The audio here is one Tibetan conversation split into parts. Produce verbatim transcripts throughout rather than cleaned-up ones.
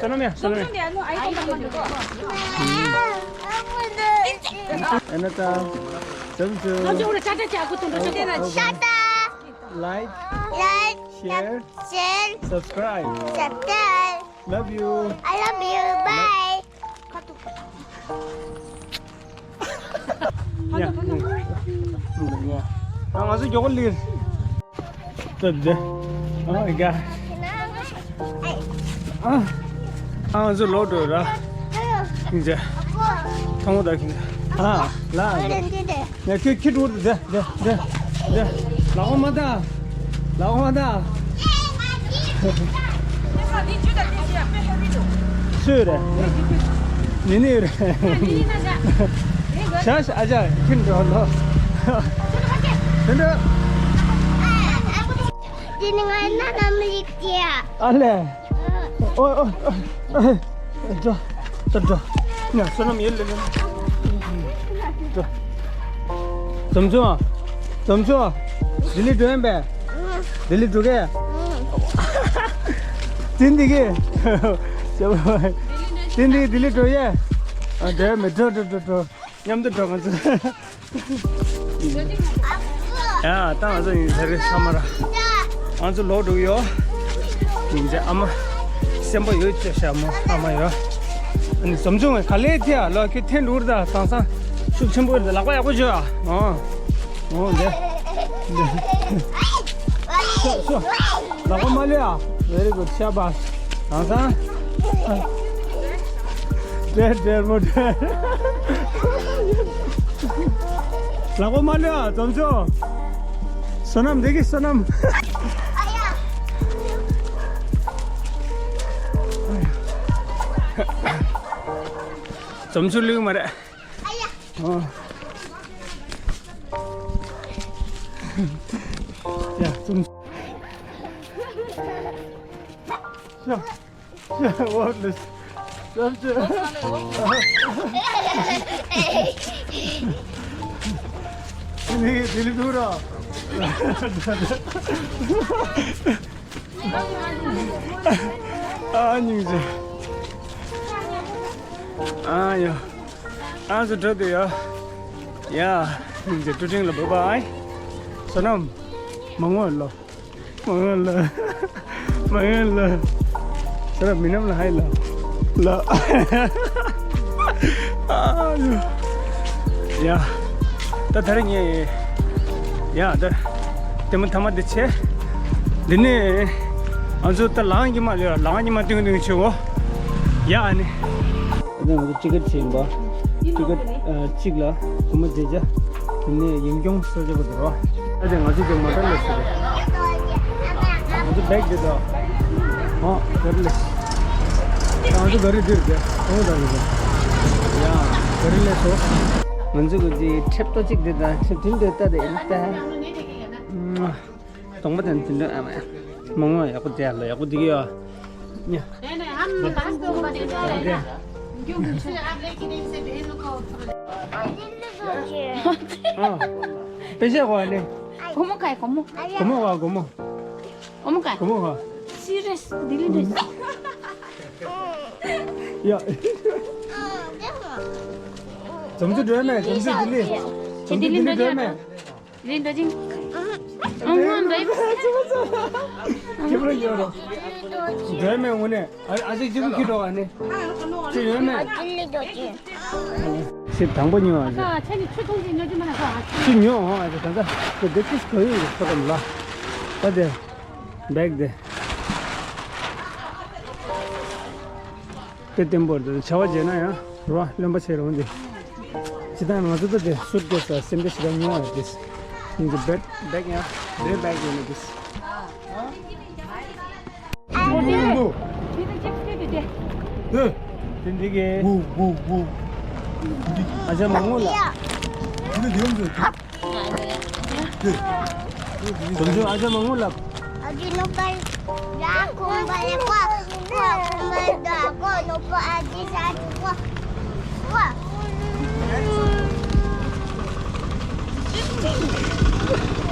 བསོད་ནམས་ཡ། བསོད་ནམས་ཡ། ཨེ་ན་ད། ཅམ་ཅུ། ཤ་ཏ། Like, like, share, share, subscribe, subscribe. Love you. I love you. Bye. ཡ། ཡ། ང་ཚོ་མགྱོགས་པོ་སླེབས། ད་དེ། Oh my god. ཨ། ཨ། ང་ཚོ་ལོག་འགྲོ་ར། ཁྱིམ་ཚང་། ཐོང་བ་ད་ཁྱིམ་ཚང་། ཨ། ལ། ཡ། ཁྱོད་ཁྱི་འགྲོ། དེ་དེ་དེ་དེ། ལག་པ་མ་བཏང་། ལག་པ་མ་བཏང་། སུ་རེད། ནི་ནི་རེད། ཤ་ཤ་ཨ་ཅག་ཁྱི་འགྲོ་ལོ། དེ་འདྲ། དེ་ནི་ང་ན་ནམ་རིག་ཅེ། ཨ་ལེ། ཨོ་ཨོ་ཨོ། འགྲོ། ད་འགྲོ། ཡ། བསོད་ནམས་ཡེ་ལེ་ལེ། འགྲོ། འཛོམས་ཆུང་། འཛོམས་ཆུང་། ལྡི་ལི་འགྲོ་ཡིན་པས། ལྡི་ལི་འགྲོ་གས། ཏིན་ཏི་གི། ཏིན་ཏི་ལྡི་ལི་འགྲོ་ཡས། ཨ། འགྲོ་ཡས་མེད། འགྲོ་འགྲོ་འགྲོ་འགྲོ། མཉམ་དུ་འགྲོ་ང་ཚོ། ཡ། ད་ང་ཚོ་ཡིན་ཟེར་རེད་ས་མ་ར། ང་ཚོ་ལོག་འགྲོ་གི་ཡོད། ཡིན་ཟེར། ཨ་མ་སེམས་པ་ཡོད་ཅེས་ཤ་མོ་ཨ་མ་ཡོད། ཨ་ནི་འཛོམས་ཆུང་ག་ལེ་ཐེ་ཨ་ལོ། ཁྱོད་ཐེན་འགྲུར་ད་དེང་སང་ཤུགས་ཆེན་པོ་རེད། ལག་པ་ཡག་པོ་བྱོས་ཨ། ཨོ། ཨོ་འདི། ཤོ་ཤོ། ལག་པ་མ་ལུས་ཨ། Very good. ཤ་བ། དེང་སང་། འདྲེ་འདྲེ་མོ་འདྲེ། ལག་པ་མ་ལུས་ཨ། འཛོམས་ཆུང་། བསོད་ནམས་འདི་གི་བསོད་ནམས། འཛོམས་ཆུང་ལུས་མ་རེད། ཨ། ཡ། འཛོམས་ཆུང་། ཡ། ཡ། འོ་ལེ། འཛོམས་ཆུང་། ནི་དེ་ལི་འདུག་ར། ཨ། སྙིང་རྗེ། ཨ་ཡ། ཨ་ཚོ་འགྲོ་དུས་ཡ། ཡ། སྙིང་རྗེ། ཀྲུ་ཀྲིང་ལ་བྷའི་བྷའི། བསོད་ནམས། མ་ངོ་ལོ། མ་ངོ་ལོ། མ་ངོ་ལོ། ས་ར་མི་ནམ་ལ་ཧའི་ལ། ལ། ཨ་ཡ། ཡ། ད་ད་རེས་ངས། ཡ། ད་ལྟད་མོ་ཐ་མ་འདི་བྱས། འདི་ནས་ང་ཚོ་ད་ལང་གི་མ་ལས་ལང་གི་མ་ཏིང་ཏིང་བྱེད་འོ། ཡ། ཨ་ནི། ད་ང་ཚོ་ཊི་ཀེ་ཊི་བྱེད་ཡིན་པ། ཊི་ཀེ་ཊི་ཨ་གཅིག་ལ་སྒོར་མོ་བརྒྱད་བརྒྱ། དེ་ནས་ཡིན་སྐྱོང་གསར་བརྗེ་པོ་དེ་རོ། ད་དེ་ང་ཚོ་དེ་མོ་ཊ་ལ་ཟེར་རེད། ང་ཚོ་བེག་དེ་དང་། ཨོ་ག་རེ་ལས། ང་ཚོ་ག་རེ་འདིར་དེ་ཨོ་ད་རེད། ཡ་ག་རེ་ལས་སོ། ང་ཚོ་གི་དེ་ཁྲེབ་ཏོ་གཅིག་དེ་དང་ཁྲེབ་དེ་འདྲ་ལྟ་དེ་ཡིན་ད། གདོང་པ་དེ་འདི་འདྲ་ཨ་མ་ཡ། མང་ང་ཡག་པོ་དེ་ལ་ཡག་པོ་དེ་གི་ཡོད། ཉ། དེ་ནས་ཨ་མ་དེ་དེ་དེ། ཨ། དཔེ་ཆ་གོ་ནི། སྒོར་མོ་ག་ཡི་སྒོར་མོ། སྒོར་མོ་ག་སྒོར་མོ། སྒོར་མོ་ག་ཡི། སྒོར་མོ་ག་ཡི། སི་རེས་ལྡི་ལི་འདྲ། ཡ། འཛོམས་ཆུང་སྒྲོལ་མ། འཛོམས་ཆུང་ལྡི་ལི། འཛོམས་ཆུང་ལྡི་ལི་འགྲོ་མ། ལྡི་ལི་འགྲོ་ཅིང་། ཨ་ཧོ་འདྲ་ཡི། ཁྱི་པོ་ཡོད་རེད། སྒྲོལ་མ་དངོས་གནས། ཨ་ཨ་ཅག་གཅིག་པུ་ཁྱི་འགྲོ་བ་ནི། ཅི་ཡོད་མེད། ལྡི་ལི་འགྲོ་ཅིང་། ཁྱི་དང་པོ་ཉོ་བ་ཟེར། ཁྱི་ཉོ་འོང་ཨ་ཅག་ད་ལྟ་ཁོ་འདི་ཅིག་གོ་ཡོད་ཡོད་ཁོ་རམ་ལ། ད་དེ། བེག་དེ། དཔེ་བརྟན་པོ་རེད། བྱ་བ་བྱས་ན་ཡང་རོ་རློན་པ་ཆེ་རུང་དེ། ཇི་ལྟར་ང་ཚོ་ད་དེ་སུཊ་ཀེ་སི་ལ་སེམས་ཁྲལ་ཞེ་དྲག་ཉུང་བ་རེད། དེ་ཡིན་གྱི་བེག་བེག་ཡང་རེད། བེག་ཡིན་ནི་དེ། དེ་འདི་གི་ཨ་ཅག་མ་ངུ་ལ། འདི་འདི་འདི། དེ། དེ་ཚོ་ཨ་ཅག་མ་ངུ་ལ། ཨ་ཅག་ནོ་པ་ཡ་ཁོང་པ་ལ་ཁོ་ཁོ་ཁོང་པ་ཡ་ཁོ་ནོ་པ་ཨ་ཅག་ས་ཅུ་ཁོ་ཁོ།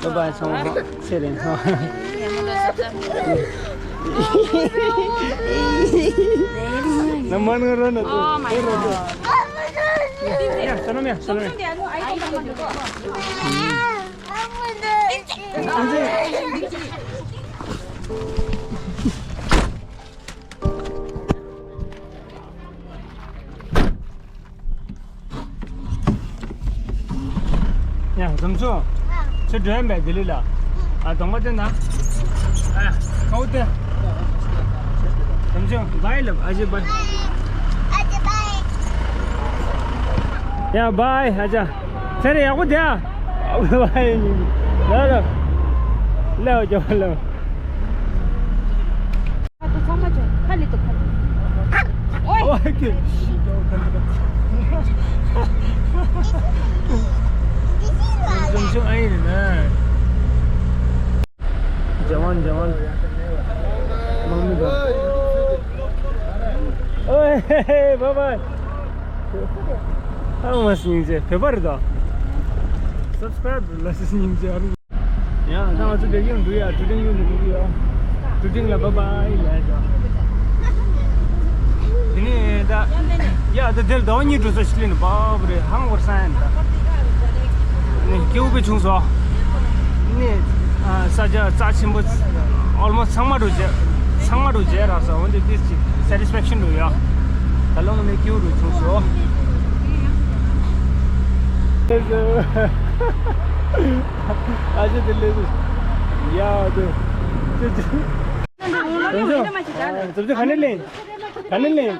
Bye bye, ཚང་མ། ཚེ་རིང་ཚང་མ། ན་མ་ནུ་རོ་ན་དུ། Oh my God. ཡ། ས་ན་མ་ཡ། ས་ན་མ་ཡ། ཡ། འཛོམས་ཆུང་། ཁྱོད་འགྲོ་ཡིན་པས་ལྡི་ལི་ལ། ཨ། གདོང་པ་སྟོན་ན། ཨ། ཁའུ་ཏེ། འཛོམས་ཆུང་། བའི་ལབ། ཨ་ཅེ་བའི། ཡ། བའི། ཨ་ཅེ། ཚེ་རིང་ཡག་པོ་བསྡད་ཨ། བའི། ལ་ལ། ལ་ལ། ཁ་ཏུ་ཚང་མ་བྱོས། ཁ་ལི་ཏུ་ཁ་ཏུ། ཨོའི། ཨོའི་ཀེ། འཛོམས་ཆུང་ཨ་ཡིན་ན། ཇ་ཝན། ཇ་ཝན། མང་མི་དང་། ཨོའི། བའི་བའི། ཨ་མ་སྙིང་རྗེ། བོད་པ་རེད་དོ། སབ་སི་ཀ་རེབ་ལ་སྙིང་རྗེ། ཡ། ད་ང་ཚོ་བོད་ཡིག་འགྲོ་ཡ། ཀྲུ་ཀྲིང་ཡུལ་ནས་འགྲོ་གི་ཡོད། ཀྲུ་ཀྲིང་ལ་བཱའི་བཱའི་ལབ་ཡ། དེ་ནས་ད། ཡ། ད་དེར་ཟླ་བ་གཉིས་འགྲོ་ས་ཞིག་ལེན་བབ་རེད། ཧང་བར་སང་ཡ། ད་ནི་སྐྱིད་པོ་བྱུང་སོང་། ནི། ཨ། ས་ཆ་རྩ་ཆེན་པོ་ཨོལ་མོ་སི་ཚང་མ་འགྲོ་རྗེས། ཚང་མ་འགྲོ་རྗེས་རག་སོང་། འོན་ཏེ་ཏིས་ཅིག་སེ་ཊིས་ཕེག་ཤན་འགྲོ་ཡ། ད་ལོ་ངོ་ནས་སྐྱིད་པོ་རུ་བྱུང་སོང་། ཨ་ཅེ་དེ་ལས་ཡ་དེ། ཅེ་ཅེ། འཛོམས་ཆུང་། འཛོམས་ཆུང་། ག་ནས་ལེན། ག་ནས་ལེན།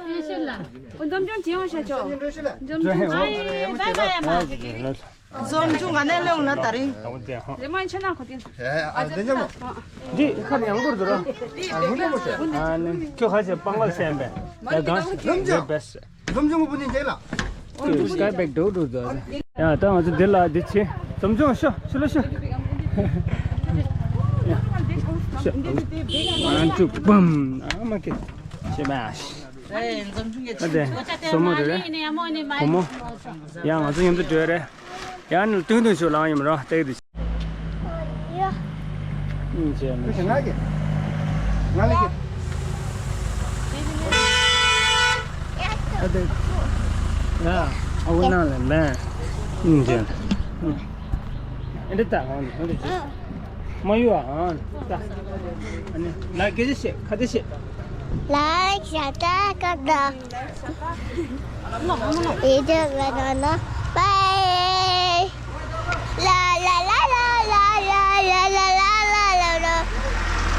འཛོམས་ཆུང་། ཅི་ཡོང་ཤ་ཆོ། འཛོམས་ཆུང་། ཨ་ཡེ། བའི་བའི་ཡ་མ། འཛོམས་ཆུང་ག་ནས་ལེན་ལ་ད་རིང་། ལེ་མ་ཆེ་ན་ཁོ་ཏིན། ཨ་འདི་ཉམས། འདི་ཁ་ཡང་པོར་འདུག་ར། ཨ་ནི་ཁྱོད་ཁ་ཆེ་སྤང་ག་སེམས་པས། ཡ་གང་ཞིག་འཛོམས་ཆུང་བས། འཛོམས་ཆུང་གི་བུ་ནི་འདི་ལ། སྐའི་བེག་འགྲོ་འགྲོ་འགྲོ། ཡ་ད་ང་ཚོ་འདི་ལ་འདི་ཆེ། འཛོམས་ཆུང་ཤོ་ཤོ་ལ་ཤོ། ཤོ། ང་ཚོ་བུམ། ཨ་མ་ཀེ། ཤེ་བ་ཤ། ཨ་དེ་སོ་མོ་རེད་རེད། བུ་མོ། ཡ་ང་ཚོ་མཉམ་དུ་འགྲོ་རེད། ཡང་ནི་ཏུང་ཏུང་ཞུ་ལང་ཡིན་རོ་ཏེག་ཏུ། ཨིན་ཅེ་ནི། ང་ལ་གི། ང་ལ་གི། ཨ་དེ། ཡ། ཨ་བུ་ནང་ལ་མེ། ཨིན་ཅེ། ཨེ་འདི་ལྟ་ཧང་ཧང་འདི་ཅི། མ་ཡུ་ཨ་ཧང་ལྟ། ཨ་ནི་ལ་སྐད་ཆ་བཤད་ཁ་བརྡ་བཤད། ལ་ཤ་ཏ་ཀ་ཏ། ཨེ་ཏ་ཀ་ཏ་ན་པའི། ལ་ལ་ལ།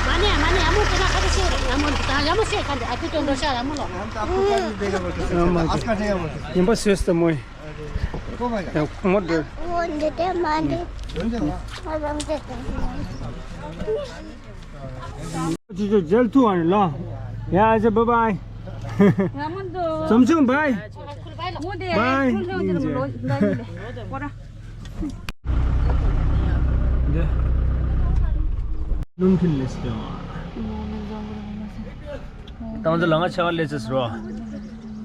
མ་ནེ་མ་ནེ་ཨ་མོ་ཀེ་ན་ཁ་ཏ་ཤེ་ར་ཨ་མོ་ད་ཡ་མོ་ཤེ་ཁ་ཏ་ཨ་ཏུ་ཏོ་འགྲོ་ཤ་ར་མོ་ལོ། ཨ་མ་ཀེ། ཉིན་པ་སོས་ཏེ་མོ། ཡང་ཁོ་མོ་འདྲ། ཅི་ཅི་མཇལ་ཐུབ་ཨ་ནི་ལ། ཡ་ཨ་ཅེ་བཱའི་བཱའི། འཛོམས་ཆུང་བཱའི། བཱའི། འདི། ལུང་ཐིན་ལེ་སི་ཏེ་བ། ཏང་ཏེ་ལ་ང་ཆ་བ་ལེ་ཙེ་སི་རོ།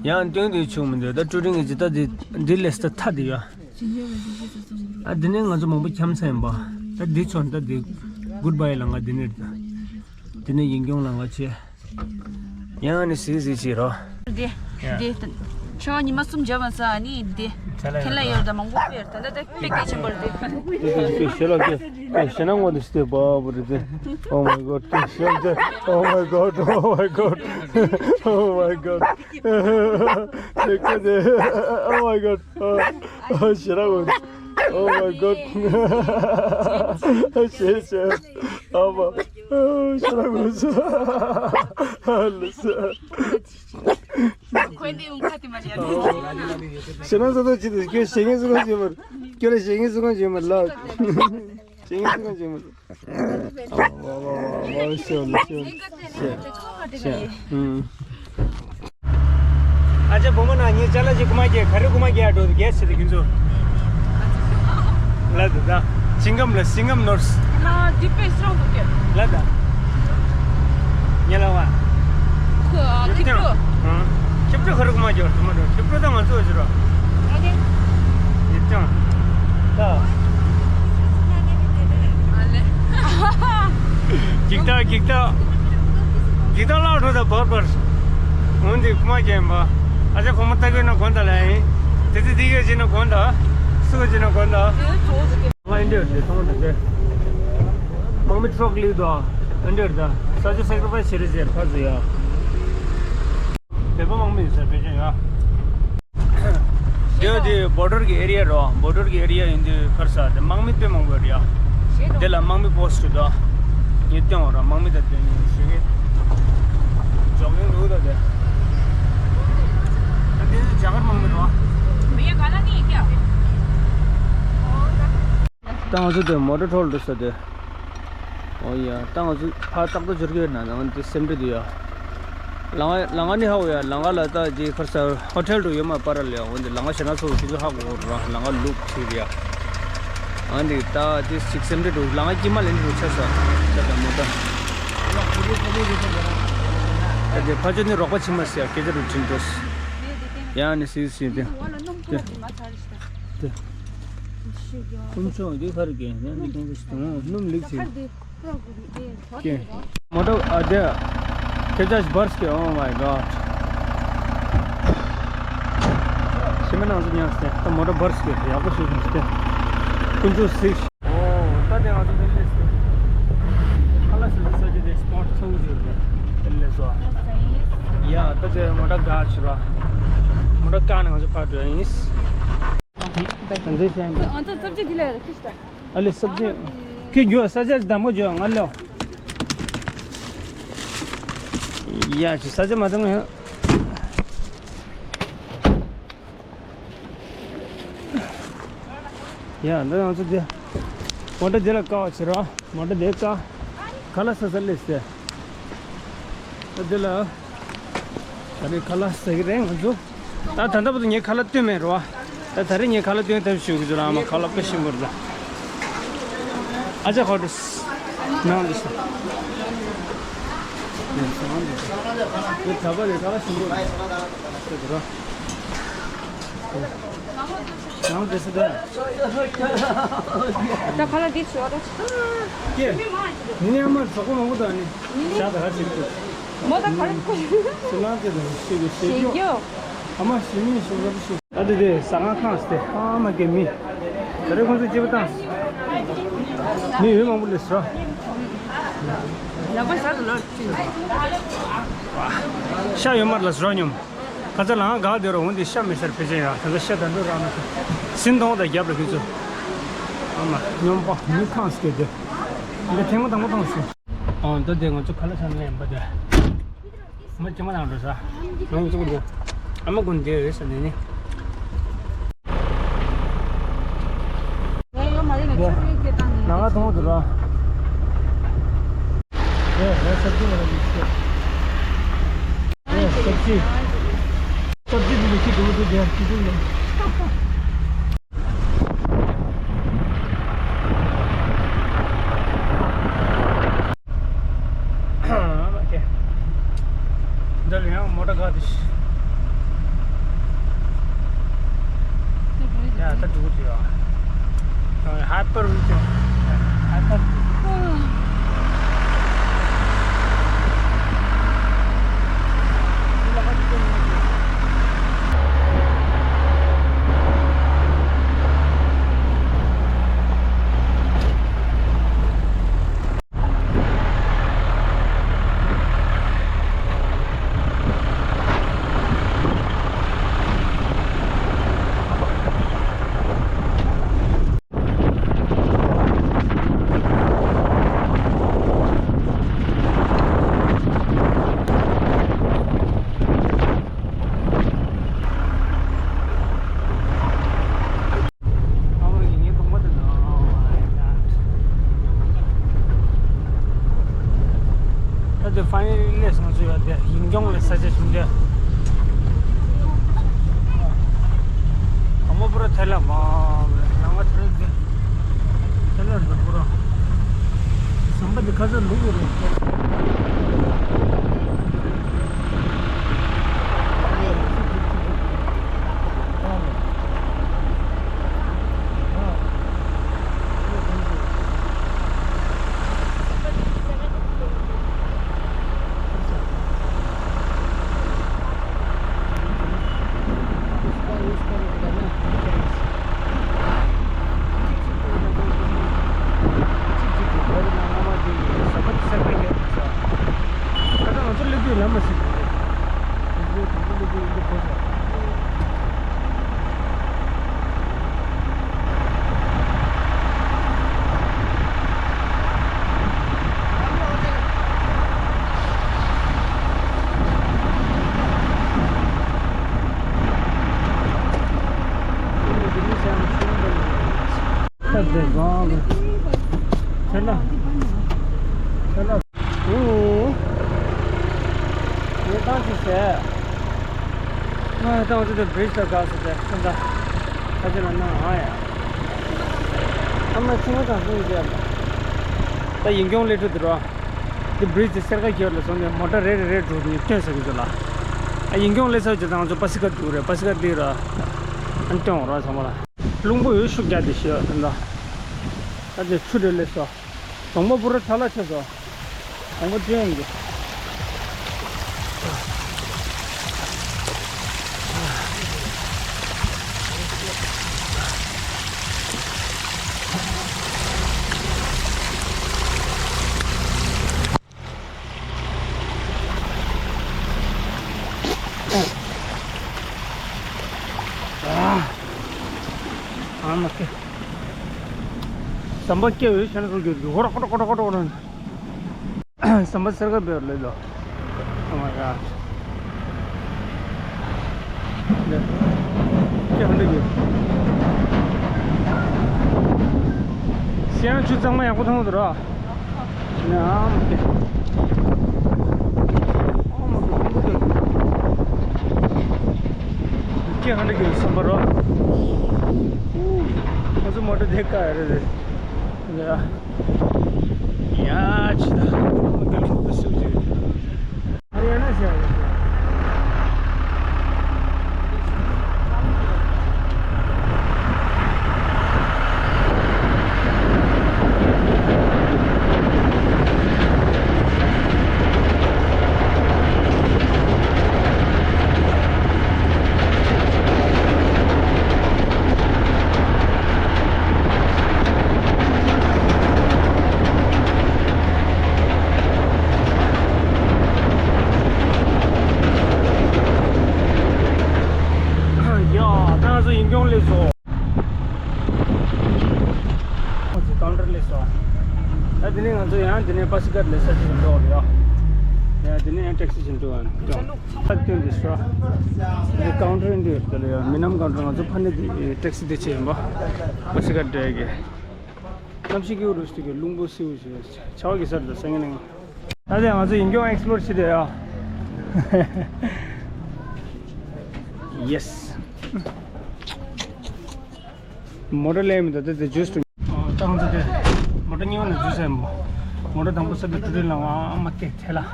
ཡང་སྟོན་དུ་ཆུང་མི་འདུག་ད་ཀྲུ་རིང་གི་ཇི་ལྟ་འདི་འདི་ལེ་སི་ཏ་ཐ་འདི་ཡ། ཨ་འདི་ནས་ང་ཚོ་མང་པོ་འཁྱམ་ཚར་ཡིན་པ། ད་འདི་ཚོ་ད་འདི་གུད་བཱའི་ལ་ང་འདི་ནས་ད། འདི་ནས་ཡིན་སྐྱོང་ལ་ང་ཆེ། ཡང་ནི་སི་སི་ཆེ་རོ། འདི། ཡ། འདི། ཆོ་ཉི་མ་གསུམ་བརྒྱབ་པ་ས་ནི་འདི། ཁྱེད་ལ་ཡོད་ད་མང་པོ་ཕེར་ད་ད་ད་པེ་ཀེ་ཆེན་པོར་འདི། ཞེ་ལ་ཀེ་ཞེ་ན་ངོ་འདི་སྟེ་བ་བུ་རི་ཏེ། Oh my God, ཀེ་ཞེ་ལ་ཀེ། Oh my God, oh my God, oh my God, ཀེ་ཀེ་ཏེ། Oh my God, ཨོ་ཞེ་ར་གོ། Oh my God, ཞེ་ཞེ། ཨ་མ། ཞེ་ར་གོ་སོ། ལུ་སོ། ཁོས་འདི་ཡོང་ཁ་དེ་མ་ཡ། ཞེ་ན་སོ་ཏོ་ཅི་དེ་ཁྱོད་ཞེ་ངེས་སུ་གང་ཞེ་མར། ཁྱོད་ལ་ཞེ་ངེས་སུ་གང་ཞེ་མར་ལ། ཞེ་ངེས་སུ་གང་ཞེ་མར། ཨ་མ་ཨ་མ་ཨ་མ། ཤོ་ལ་ཤོ་ལ། ཤེ་ཤེ། ཨུམ། ཨ་ཅག་བུ་མོ་ན་ངའི་ཅ་ལག་ཅིག་རྐུ་མ་སྐྱེལ། ག་རེ་རྐུ་མ་སྐྱེལ་ཡ་འགྲོ་འདུག་གས་ཟེར་ཏེ་ཁྱོད་ཚོ། ལ་དུ་ད། ཅིང་ཀམ་ལ་སིང་ཀམ་ནོར་སི། ལ་དི་པེ་སི་རང་དུ་སྐྱེལ། ལ་ད། ཉེ་ལ་བ། ཁོ་ཨ་ཁྱིབ་ཀྲོ། ཨ། ཁྱིབ་ཀྲོ་ག་རེ་རྐུ་མ་སྐྱེལ་ཡ་འགྲོ་མ་འགྲོ། ཁྱིབ་ཀྲོ་ད་ང་ཚོ་ཟེར་རོ། ཨ་ནི། ཡིབ་ཀྲང་། ད། ཨ་ལེ། འགྱིག་ཐག་འགྱིག་ཐག་འགྱིག་ཐག་ལག་འགྲོ་ད་བར་བར། འོན་ཏེ་རྐུ་མ་སྐྱེལ་ཡིན་པ། ཨ་ཅག་ཁོ་མོ་ལྟ་གི་ན་གོན་ད་ལ་ཡིན། དེ་ཚེ་དེ་གས་བྱས་ན་གོན་ད། སུ་ག་བྱས་ན་གོན་ད། ང་འདི་འདྲ་དེ་མཐོང་ད་དེ། དམག་མི་ཊོག་ལིག་ད། འདི་འདྲ་ད། ས་ཆ་སེཀ་རི་ཕའི་སི་བྱེད་རེད་ཟེར་ཕར་ཚུར་ཡ། བོད་པ་དམག་མི་ཡིན་ས་བེད་སྤྱོད་ཡ། དེ་དེ་བོར་ཌར་གི་ཨེ་རི་ཡ་རོ། བོར་ཌར་གི་ཨེ་རི་ཡ་ཡིན་དུས་ཁར་ས་དེ་དམག་མི་དཔེ་མང་པོ་རེད་ཡ། དེ་ལ་དམག་མི་པོ་སི་ཊི་ད། ངས་སྟོན་འོ་ར་དམག་མི་ད་དེ་ནས་ཞུ་གི། ཇོག་གིང་འདུག་ད་དེ། ད་དེ་ནི་རྒྱ་གར་དམག་མི་རོ། ད་ང་ཚོ་དེ་མོ་ཊ་ཁྲོལ་འགྲོ་ས་དེ། ཨོ་ཡ། ད་ང་ཚོ་ཕར་ཏག་ཏག་འབྱོར་གྱི་ཡོད་ན་ལང་དེ་སེམས་ཁྲལ་དུ་ཡ། ལང་ང་ལང་ང་ནི་ཧ་གོ་ཡ། ལང་ང་ལ་ད་ཅི་ཁར་ས་ཧོ་ཊེལ་དུ་ཡོད་མ་པ་ར་ལ་ཡ། འོན་ཏེ་ལང་ང་ཞེ་ན་ཚོ་ཁྱེད་ཚོ་ཧ་གོ་ར། ལང་ང་ལུག་ཁྲིད་ཡ། ཨ་འདི་ད་དེ་ཅིག་སེམས་ཁྲལ་དུ་ལང་ང་ཀྱི་མ་ལེན་དུ་ཆ་ས་ད་ད་མོ་ད། ད་དེ་ཕ་ཆོ་ནི་རོགས་པ་ཕྱི་མ་ཟེར་ཡ་སྐད་ཆ་དུ་དྲིན་འགྲོ། ཡ་ནི་སི་སི་དེ། དེ། དེ། ཀུན་སྤྱོད་འདི་ཁར་གྱི་ཡང་འདི་གོང་གི་སྟོང་སྣུམ་ལིག་ཅིག་ཀྱེ། མོ་ཊ་ཨ་དེ། ཁྱེད་ཅག་བར་སྐྱེ། Oh my God. ཞི་མི་ནང་དུ་ཉལ་སྟེ་ད་མོ་ཊ་བར་སྐྱེ་ཡག་པོ་ཞིག་བྱུང་སྟེ། ཀུན་སྤྱོད་གཟིགས། ཨོ་ད་དེ་ང་ཚོ་དེ་ལས་སུ། ཁ་ལ་སི་ལ་ས་ཅི་དེ་སི་པོ་ཊི་ཚ་བོ་ཞིག་རེད་དེ་ལས་སོ། ཡ་ད་དེ་མོ་ཊ་ག་ཆུ་ར། མོ་ཊ་ག་ནས་ང་ཚོ་ཕར་འགྲོ་ཡིན། ཨ་ཙི་ཙབ་ཅི་དེ་ལ་ཡ་ཁྱི་ལྟ། ཨ་ལེ་ཙབ་ཅི། ཁྱི་རྒྱུ་ས་ཆ་དམ་པོ་རྒྱུ་ང་ལོ། ཡ་ཅི་ས་ཆ་མ་དམ་ཡ། ཡ། འདི་ང་ཚོ་དེ་མོ་ཊ་དེ་ལ་བཀག་བྱེད་རོགས། མོ་ཊ་དེ་བཀག་ཁ་ལག་ཟ་ས་སླེབས་ཟེར། ད་དེ་ལ་ད་རེས་ཁ་ལག་ཟ་གི་རེད་ང་ཚོ། ད་ད་ལྟ་བར་དུ་ངས་ཁ་ལག་བཏོན་མེད་རོ། ད་ད་རེས་ངས་ཁ་ལག་བཏོན་ཐབས་ཞུ་གི་ཚོད་ལ། ཨ་མ་ཁ་ལག་དཔེ་ཞིམ་པོ་རེད། ཨ་ཅག་ཁ་འགྲོ། ནང་དུ་ཤོག་ཡ། ས་ང་འདུག་དེ་ད་བར་དེ་ཁ་ལག་ཞིམ་པོ་རེད། ཤོག་རོ། ནང་དེ་སུ་དེ། ད་ཁ་ལག་འདི་ཞོ་ད། ཀྱེ། ནི་ནི་ཨ་མ་གྲོགས་པོ་མང་པོ་དང་ནི། ནི་ནི། ཞག་ད་ག་ཅིག་ཏུ། མོ་ད་ག་རེ་ཁོ་ཞིག་སི་ལང་ཀ་དང་ཤེས་གི་ཤེས་ཤེས་རྒྱུ། རྒྱུ། ཨ་མ་ཞི་མི་ཞོ་ཟ་ཞིག་ཨ་དེ་དེ་ཟ་ཁང་ཁང་སྟེ་ཨ་མ་གེ་མི། ད་རེས་ཁོང་ཚོ་སྐྱེས་པ་བཏང་། མི་ཡོད་མང་པོ་ལས་སོ། ལག་པ་ཟ་དུ་ལོ། ཤ་ཡོད་མར་ལ་སོ་སྙོམས། ཁ་ཚ་ལང་ག་དེ་རུ་འོང་དེ་ཤ་མི་སར་ཕེ་ཆེན་ཡ། ད་ལྟ་ཤ་དང་འདྲ་རང་ན་ཟིན་ཐོང་དང་རྒྱབ་ལ་ཁྱོད་ཚོ། ཨ་མ་སྙོམས་པ་མི་ཁང་སྐད་དེ། འདི་ཐེངས་མ་དང་པོ་མཐོང་སོང་། ཨོ་ད་དེ་ང་ཚོ་ཁ་ལག་ཟ་ནས་ཡིན་པ་དེ། མ་ཅི་མ་དང་འགྲོ་ས། ང་ཚོ་ཀུན་དེ། ཨ་མ་ཀུན་དེ་རེད་ས་ནས་ནི། ཡ་ཡོ་མ་རེད་ང་ཡ། ཆུ་རེད་སྐད་བཏང་ནས། ནང་ང་མཐོང་འདུག་ར། ཡ་ཡ་སབ་ཇི་ང་ལ་མི་ཤེས། ཡ་སབ་ཇི། སབ་ཇི་འདི་ལ་ཁྱི་འདུག་འདུག་རྒྱ་ཁྱི་འདུག་ལ། ཨ་མ་ཀེ། འདི་ལ་ཡང་མོ་ཊ་ག་དེ་ཤི། ཡ་ད་འགྲོ་གི་ཡོད། ཡང་ཧའི་པར་ཡོད་ཀྱང་ཧའི་པར། ད་དེ་ཕ་ཡི་ལས་སོང་ཚུལ་ཡོད་དེ་ཡིན་སྐྱོང་ལས་ས་ཆ་བྱུང་དེ། གང་མོ་པུ་ར་ཐལ་ལ་མ་རང་ང་ཐལ་དེ་ཐལ་ལ་འདི་པུ་ར་ཟམ་པ་དེ་ཁ་ཚ་ལུག་ཡོད་རེད། ཨུ། ངས་བཏང་ཅི་ཟེར། ང་ད་འོ་ཙི་དེ་བི་རིཇ་ལ་དགའ་ཟེར་ཏེ་ཁྱོད་ད་ཁ་ཆེ་ལ་ནང་ཨ་ཡ། ཨ་མ་ཁྱི་མོ་དང་ཧུང་ཟེར། ད་ཡིན་སྐྱོང་སླེབས་འགྲོ་འདུག་རོ། དེ་བི་རིཇ་དེ་སེར་ཁ་ཁྱེར་ལ་སོང་ནས་མོ་ཊ་རེ་རེ་རེ་འགྲོ་དུས་སྟོན་ཟེར་གི་འདུག་ལ། ཨ་ཡིན་སྐྱོང་སླེབས་ཚར་རྗེས་ད་ང་ཚོ་པ་སི་ཀ་འདུག་རེད། པ་སི་ཀ་འདི་ར་ཨ་སྟོན་འོང་རོགས་ཚང་མ་ལ། རླུང་བུ་འོད་ཤུགས་རྒྱག་དེ་ཤི་ཡ་ད་ད་དེ་ཆུ་རེ་སླེབས་སོ། གདོང་པ་པུ་ར་ཚ་ལ་ཆེ་སོ། གདོང་པ་ཅན་གྱི། ཨ་མ་ཀེ། ཟམ་པ་སྐྱེ་བའི་ཤ་ན་སོགས་རྒྱུ་འདུག་ཧོ་ར་ཀོ་ཏོ་ཀོ་ཏོ་ཀོ་ཏོ་ཀོ་ཏོ། ཟམ་པ་སེར་ཁ་བེར་ལེ་ལོ། Oh my god. ལེ། ཀྱེ་ཧོན་ཏེ་གི། ཆུ་གཙང་མ་ཡག་པོ་མཐོང་འདུག་ར། ཡ་མ་ཀེ། ཨོ་མ་ཀེ། ཁྱེད་ཧ་འདྲ་གི་བསམ་པ་རོ། ང་ཚོ་མོ་ཊ་དེ་ཀ་ཡ་རེད། ཡ། ཡ་ཆི་ད། ཨོ་མ་ཀེ། ལྷུག་པོ་སེ་བ་ཅིག་རེད། ཧ་རི་ཡ་ན་ཤ་རེད། ཡ། ད་ང་ཚོ་ཡིན་སྐྱོང་སླེབས་སོང་། ང་ཚོ་ཀའུན་ཊར་སླེབས་སོང་། ད་དེ་ནས་ང་ཚོ་ཡང་དེ་ནས་པ་སི་ཀཱད་ལ་ས་ཅིག་འགྲོ་རེད་ཡ། ཡ་དེ་ནས་ཡང་ཊེག་སི་ཅིག་འགྲོ་བ་ཡིན། ད་སྟོན་དེ་སོ། དེ་ཀའུན་ཊར་འདི་དེ་ལ་ཡ་མི་ནམ་ཀའུན་ཊར། ང་ཚོ་ཕ་ནས་དེ་ཊེག་སི་དེ་ཆེ་ཡིན་པ། པ་སི་ཀཱད་འདྲ་གི། གནམ་གཤིས་ཀྱི་རུ་སྟེ་གི་རླུང་པོ་སེའུ་ཞེས་ཆར་པ་གི་སར་དུ་སེང་ངེ་ནང་། ད་དེ་ང་ཚོ་ཡིན་སྐྱོང་ཨེག་སི་པོ་ལོར་བྱེད་དེ་ཡ། ཡེ་སི། མོ་ཊ་ལས་མི་འདུག་དེ་དེ་ཇུས་ཏུ། ཨོ། ད་ང་ཚོ་དེ་མོ་ཊ་གཉིས་པ་ནས་ཇུས་ཟེར་མོ། མོ་ཊ་དང་པོ་ས་དེ་ཏུ་རི་ལ་ཨ་མ་ཀེ་ཐེ་ལ། ཨ།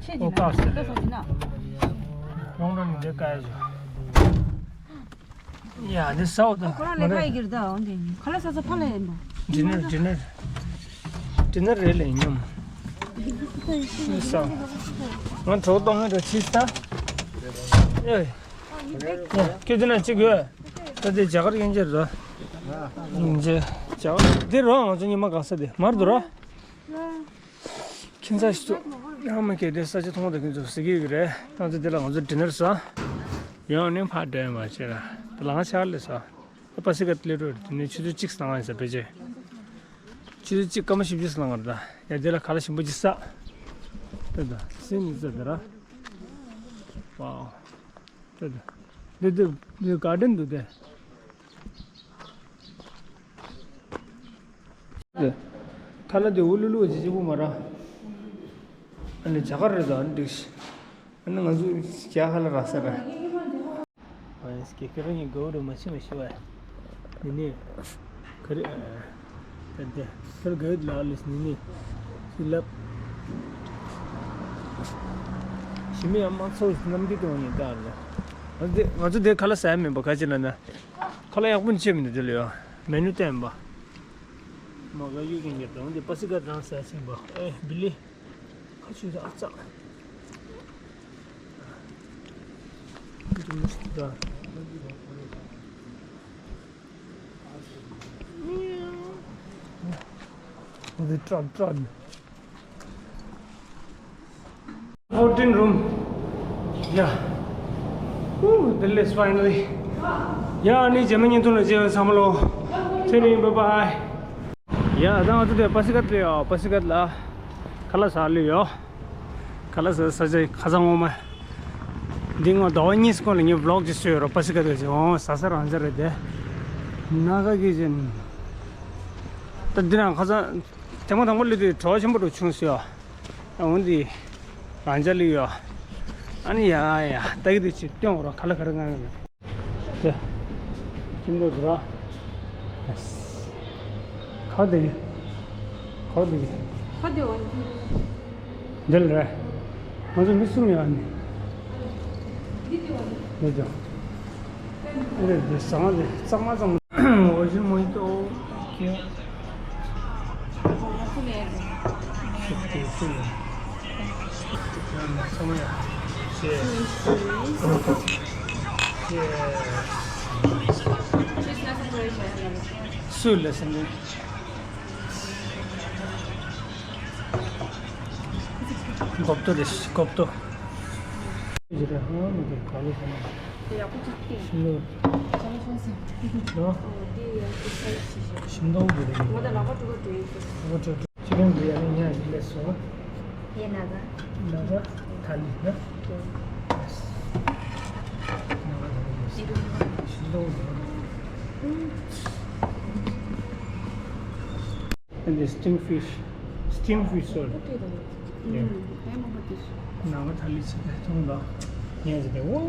ཁྱེད་ཀྱི་ཨོ་ཀ་ས་ལ། ལོང་རོ་ནི་འདི་ཀ་ཡ་ཞོ། ཡ་འདི་ས་འོ་ད། ཁོ་རང་ལས་ཀ་ཡི་གིར་ད་འོ་འདི་ཁ་ལ་ས་ས་ཕ་ལ་ཡིན་པ། ཌི་ནར་ཌི་ནར། ཌི་ནར་རེད་ལས་སྙམ། ཤི་ས། ང་གྲོགས་གཏོང་ངེས་ར་ཕྱིས་ད། ཨེ། ཡ་ཁྱོད་འདི་ན་གཅིག་ཡོད། ད་དེ་རྒྱ་གར་ཡན་ཆད་ར། ཡན་ཆད་རྒྱ་གར་འདི་ར་ང་ཚོ་ཉི་མ་འགག་ས་དེ་མར་འདུག་ར། ཁྱིམ་ཚང་ཞིག་ཚུགས། ཡང་མ་གལ་ཏེ་ས་ཆ་མཐོང་བ་དང་ཁྱིམ་ཚང་ཟེར་གྱི་ཡོད་ཀྱི་རེད། ང་ཚོ་འདི་ལ་ང་ཚོ་ཌི་ནར་ཟ། ཡང་ནས་ཕར་འགྲོ་ཡ་མ་བྱས་ལ། ད་ལང་ཆ་ལས་ཟ། ད་པ་སི་ཀ་ལས་འགྲོ་དེ་ནས་ཆུ་ཚོད་གཅིག་སང་ཡིན་ས་བེད་ཅེ། ཆུ་ཚོད་གཅིག་སྐར་མ་བཞི་བཅུ་སང་ལ་ང་རེད་ད། ཡ་འདི་ལ་ཁ་ལག་ཞིམ་པོ་ཅིག་ཟ། ད་ད་སི་ནི་ཟ་ད་ར། ཝའོ། ད་ད། འདི་འདི་འདི་གར་ཌེན་འདུག་དེ། ཁ་ལག་དེ་འུ་ལུ་ལུ་ཅི་ཅི་པོ་མ་ར། ཨ་ནི་རྒྱ་གར་རེད་ད་ཨ་ནི་འགྲིག་ཤི། ཨ་ནི་ང་ཚོ་རྒྱ་ཁ་ལག་རག་ས་ར། ཨ་ཡེ་སི་ཀེ་ཁེ་རང་གི་གའུ་རུ་མ་ཆི་མ་ཤི་བ། ནི་ནི། ཁ་རི་ཨ། ད་དེ་ཁར་གའི་ལ་ལིས་ནི་ནི། སི་ལབ། ཞི་མི་ཡང་མང་ཚོགས་རྣམས་ཀྱི་དོན་ཡིན་ད་ལ། ང་ཚོ་དེ་ང་ཚོ་དེ་ཁ་ལག་ཟ་ཡ་མིན་པ་ག་ཅི་ལ་ན། ཁ་ལག་ཡག་པོ་ནི་ཅི་མི་འདུག་དེ་ལ་ཡོད། མེ་ནུ་བསྟན་པ། མ་ག་ཡུ་གིན་གྱི་དོན་དེ་པ་སི་ཀ་དང་ཟ་ཟིན་པ། ཨེ་བི་ལི། ཁ་ཆུ་ཟ་ཨ་ཙག་འདི་ཀྲོན་ཀྲོན། Fourteen room. Yeah. Woo, the list finally. Yeah, ཨ་ནི་རྗེས་མ་བརྙན་ཐུང་ལ་མཇལ་ཡོང་། ཚང་མ་ལོ། ཚེ་རིང་། bye bye. Yeah, ད་ང་ཚོ་དེ་པ་སི་ཀ་ལ་ཡོད། པ་སི་ཀ་ལ་ཁ་ལག་ཟ་ལ་ཡོད། ཁ་ལག་ཟ་ས་ཆ་ཁ་སང་ངོ་མ། འདི་ངོ་ཟླ་བ་གཉིས་སྐོར་ལ་ངས་vlog་ཅིག་བཟོས་ཡོད་ར། པ་སི་ཀ་དེ་ཅིག་འོང་ཟ་ས་རང་ཅག་རེད་དེ། ན་ག་གི་ཅན། ད་འདི་ནང་ཁ་སང་ཐེངས་མ་དང་པོ་སླེབས་དུས་བྲོ་བ་ཆེན་པོ་འདྲ་བྱུང་སོང་ཡ། འོང་འདི་རང་ཅག་སླེབས་ཡོད། ཨ་ནི་ཡ་ཡ་ད་གི་དེ་ཅིག་སྟོན་འོང་ར། ཁ་ལག་ག་རེ་ང་ཡོད། དེ། ཁྱིམ་དུ་འགྲོ་ར། ག་དེ། ག་དེ། ག་དེ་འོ། འདི་ལ་རེད། ང་ཚོ་མི་གསུམ་ཡོད་ནི། འདི་དེ་འོ། འདི་དེ་འོ། འདི་དེ་ཟ་མ་དེ་གཙང་མ་གཙང་མ། འོ་ཞིམ་མོ་ཡིན་ཏོ། ཁྱེད། གོབ་ཏོ་རེད། གོབ་ཏོ། ཤིང་ཏོག་དེ་རེད། ཤིང་ཏོག་དེ་རེད། ཅི་རིང་དེ་ཡང་ཉལ་ཞིག་སླེབས་སོང་། དེ་ནག་ག་ནག་ག་ཐ་ལི་ན། ནག་ག་ཐ་ལི་ཡོད། ཤིན་ཏུ་ཡོད། And the steam fish, steam fish sole. Yeah. ནག་ག་ཐ་ལི་ཟེར་ཏེ་ཐུང་ལ། ཡང་ཟེར་ཏེ་འོ།